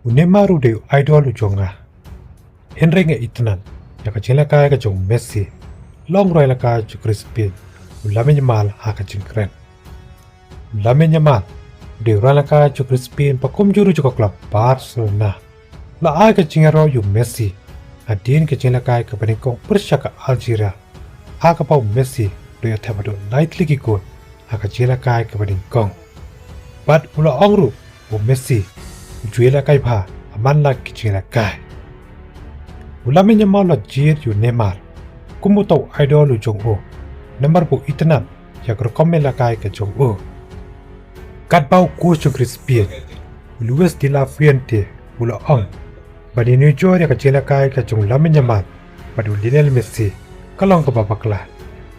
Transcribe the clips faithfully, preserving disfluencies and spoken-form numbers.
U Neymar u dei u idol u jong nga. Hynrei nga itynnad ïa ka jingïalehkai ka jong u Messi, long u roi ïalehkai jong ka ri Spain, u Lamine Yamal ha ka jingkren. U Lamine Yamal u dei u roi ïalehkai jong ka ri Spain ba kumjuh ruh jong ka klub Barcelona. La ai ka jingïaroh ïa u Messi hadien ka jingïalehkai kaba nyngkong pyrshah ka Algeria, ha kaba u Messi u la ïoh thep haduh lai tylli ki gol ha ka jingïalehkai kaba nyngkong. Bad u la ong ruh ba u Messi u ju ïalehkai bha ha man la ki jingïalehkai. U Lamine Yamal u la jied ïa u Neymar kum uta u idol u jong u, namar ba u itynnad ïa ka rukom ïalehkai ka jong u. Katba u coach jong ka ri Spain, u Luis de la Fuente, u la ong ba un ïanujor ïa ka jingïalehkai ka jong u Lamine Yamal bad u Lionel Messi ka long kaba bakla,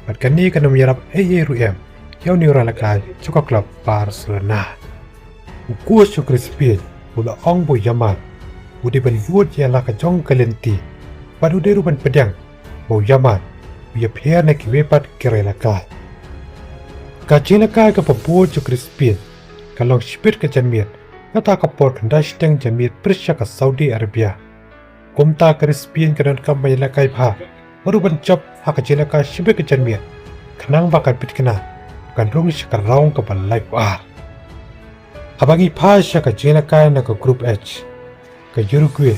bad kane kan ym ïarap ei ei ruh em ïa une u roi ïalehkai jong ka klub Barcelona. U coach jong ka ri Spain u la ong ba u Yamal u dei ban bud ïa la ka jong ka lynti, bad u dei ruh ban pdiang ba u Yamal u ïapher na kiwei pat ki roi ïalehkai. Ka jingïalehkai kaba bud jong ka ri Spain ka long shibit ka janmiet, kata ka por khyndai shiteng janmiet pyrshah ka Saudi Arabia. Kumta ka ri Spain ka donkam ban ïalehkai bha bad ruh ban jop ha ka jingïalehkai shibit ka janmiet, khnang ba kan pynkynad, kan rung sha ka raung kaba laiphew ar. Haba ngi phai sha ka jingïalehkai na ka Group H, ka Uruguay,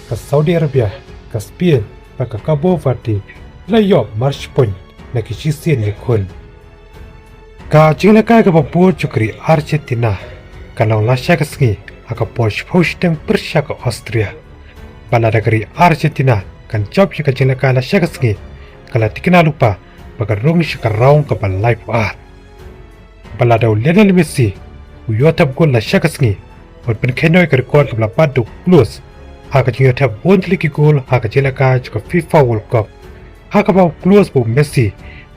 ka Saudi Arabia, ka Spain bad ka Cabo Verde la ïoh marshpoint na ki shisien ïakhun. Ka jingïalehkai kaba bud jong ka ri Argentina ka long lashai ka sngi ha ka por shiphew shiteng pyrshah ka Austria. Bad lada ka ri Argentina kan jop ïa ka jingïalehkai lashai ka sngi, ka la thikna lypa ba kan rung sha ka raung kaba laiphew ar. Bad lada u Lionel Messi u ïoh thep gol lashai ka sngi, un pynkheiñ noh ïa ka record kaba la bat da u Klose ha ka jingïoh thep bun tylli ki gol ha ka jingïalehkai jong ka FIFA World Cup, ha kaba u Klose bad u Messi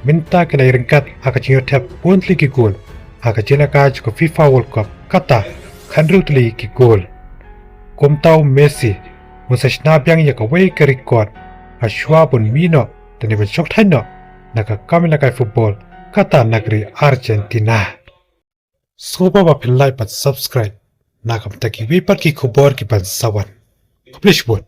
mynta ki la ïaryngkat ha ka jingïoh thep bun tylli ki gol ha ka jingïalehkai jong ka FIFA World Cup, kata khathynriew tylli ki gol. Kumta u Messi un sa shna biang ïa kawei ka record ha shuwa ban mih noh lane ban shong thaiñ noh na ka kam ïalehkai football, kata na ka ri Argentina. Sngewbha ba phin like bad subscribe na ka bynta kiwei pat ki khubor kiban sa wan. Khublei shibun.